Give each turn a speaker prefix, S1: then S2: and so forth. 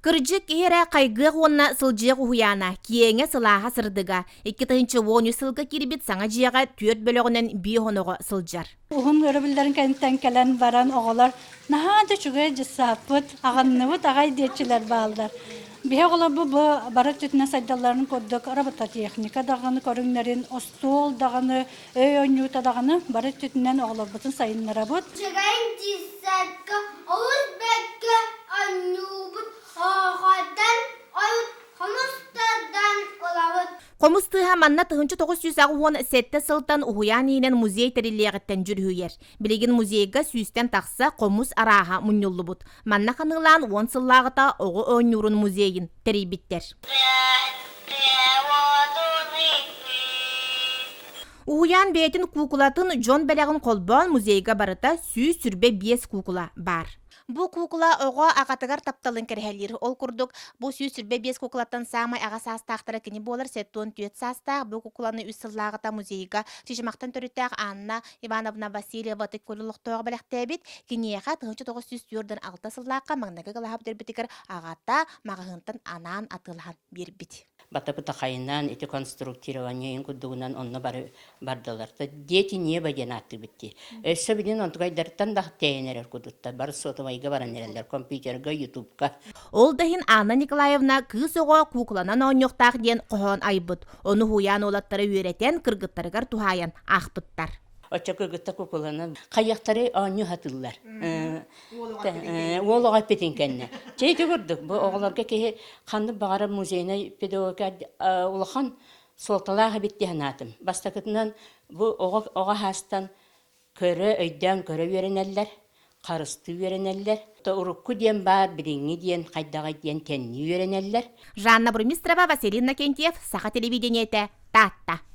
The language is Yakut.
S1: Кырдьык, киһи эрэ хайгыах уонна сылдьыах уһуйаана, киэҥэ, сылааһа, сырдыга. 2013 сылга киирбит саҥа дьиэҕэ түөрт бөлөҕүнэн биир хоноҕо сылдьар.
S2: Уһун өрөбүллэрин кэнниттэн кэлэн баран оҕолор наһаа да үчүгэй дьыссааппыт, аҕынныбыт аҕай диэччилэр бааллар. Биһи оҕолорбут бу бары өттүтүнэн сайдалларын курдук робототехника даҕаны көрүҥнэрин, остуол даҕаны, өй оонньуута даҕаны бары өттүтүнэн оҕолорбутун сайыннарабыт.
S3: Үчүгэй дьыссаакка олус бэркэ оонньуубут, оһоҕоттон ойут хомустардан ылабыт.
S1: Хомус тыаһа манна 1987 сылтан уһуйаан иһинэн музей тэриллиэҕиттэн дьүрүһүйэр. Билигин музейга сүүстэн тахса хомус арааһа мунньуллубут. Манна ханыылаан уон сыллааҕыта оҕо оонньуурун музейын тэрийбиттэр. Уһуйаан бэйэтин куукулатын дьон бэлэҕин холбоон музейга барыта 125 куукула баар. Бу куукула оҕо аҕатыгар тапталын кэрэһэлиир. Ол курдук, бу 125 куукулаттан саамай аҕа саастаахтара кини буолар 74 саастаах. Бу куукуланы үс сыллааҕыта музейга Чычымахтан төрүттээх Анна Ивановна Васильева Ытык Күөл олохтооҕо бэлэхтээбит. Киниэхэ 1946 сыллаахха маҥнайгы кылааһы бүтэрбитигэр аҕата маҕаһыынтан анаан атыылаһан биэрбит.
S4: Бата-бытахайынан ити конструктированиейын курдугунан онно бары бардылар. Дети неба диэн ааттыыбыт дии. Өссө билин онтукайдарыттан да тэйэн эрэр кудуттар. Бары сотовайга баран эрэллэр, компьютерга, ютубка.
S1: Ол да иһин Анна Николаевна кыыс оҕо куукуланан оонньуохтаах диэн хоһоон айбыт. Ону уһуйаан уолаттара үөрэтэн, кыргыттарыгар туһаайан аахпыттар.
S4: Оччо кыргытта куукуланан хайыахтары оонньуу сатыыллар. Уол оҕо эппитин кэннэ. Чэ ити курдук, бу оҕолорго киһи ханнык баҕарар музейнай педагогика улахан суолталаах эбит дии санаатым. Бастакытынан, бу оҕо оҕо аһаастан көрө, өйдөөн көрө үөрэнэллэр, харыстыы үөрэнэллэр. Урукку диэн баар, билиҥҥи диэн хайдаҕый диэн тэннии үөрэнэллэр.
S1: Жанна Бурмистрова, Василий Иннокентьев, Саха телевидениетэ, Таатта.